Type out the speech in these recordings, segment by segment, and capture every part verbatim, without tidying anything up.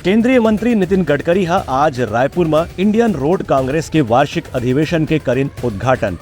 केंद्रीय मंत्री नितिन गडकरी ह आज रायपुर म इंडियन रोड कांग्रेस के वार्षिक अधिवेशन के करिन उद्घाटन।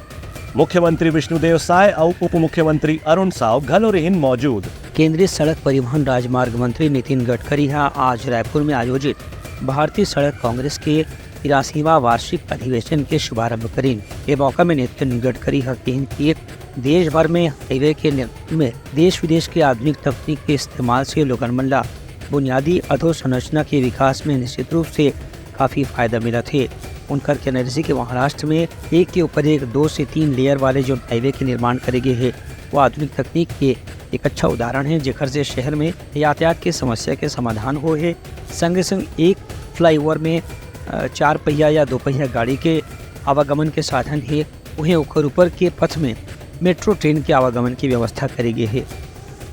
मुख्यमंत्री विष्णुदेव साय अउ उप मुख्यमंत्री अरुण साव घलो रहिन मौजूद। केंद्रीय सड़क परिवहन राजमार्ग मंत्री नितिन गडकरी ह आज रायपुर में आयोजित भारतीय सड़क कांग्रेस के तिरासीवां वार्षिक अधिवेशन के शुभारंभ करिन। ए मौका में नितिन गडकरी ह किहिन कि देश भर में हाईवे के निर्माण में देश विदेश के आधुनिक तकनीक के इस्तेमाल से लोगन मन ला बुनियादी अधोसंरचना के विकास में निश्चित रूप से काफी फायदा मिलत हे। उनकर कहना रहिस कि महाराष्ट्र में एक के ऊपर एक दो से तीन लेयर वाले जो हाईवे के निर्माण करे गे हे, वो आधुनिक तकनीक के एक अच्छा उदाहरण हे, जेकर से शहर में यातायात के समस्या के समाधान होए हे। संगे संग एक फ्लाईओवर में, अ, चार पहिया या दो पहिया गाड़ी के आवागमन के साधन हे, उहें ओकर ऊपर के पथ में मेट्रो ट्रेन के आवागमन की व्यवस्था करे गे हे।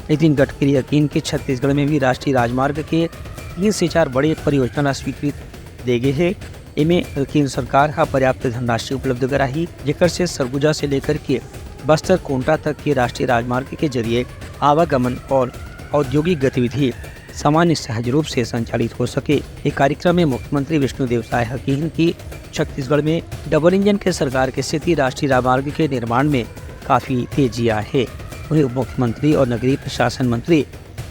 नितिन गडकरी ह किहिन कि छत्तीसगढ़ में भी राष्ट्रीय राजमार्ग के तीन से चार बड़े परियोजना ला स्वीकृत दे गे हे। एमे केंद्र सरकार ह पर्याप्त धनराशि उपलब्ध कराही, जेकर से सरगुजा से लेकर के बस्तर कोंटा तक के राष्ट्रीय राजमार्ग के जरिए आवागमन और औद्योगिक गतिविधि सामान्य सहज रूप से संचालित हो सके। ए कार्यक्रम में मुख्यमंत्री विष्णुदेव साय ह किहिन कि छत्तीसगढ़ में डबल इंजन के सरकार के सेती राष्ट्रीय राजमार्ग के निर्माण में काफी तेजी आए हे। वहीं उप मुख्यमंत्री और नगरीय प्रशासन मंत्री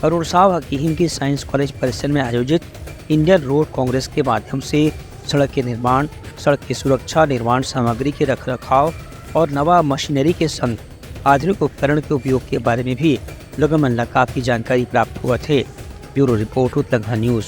अरुण साव ह किहिन कि साइंस कॉलेज परिसर में आयोजित इंडियन रोड कांग्रेस के माध्यम से सड़क के निर्माण, सड़क की सुरक्षा, निर्माण सामग्री के रख रखाव और नवा मशीनरी के संग आधुनिक उपकरण के उपयोग के बारे में भी लोगन मन ला काफी जानकारी प्राप्त होवत हे। Bureau report, Utlangha news.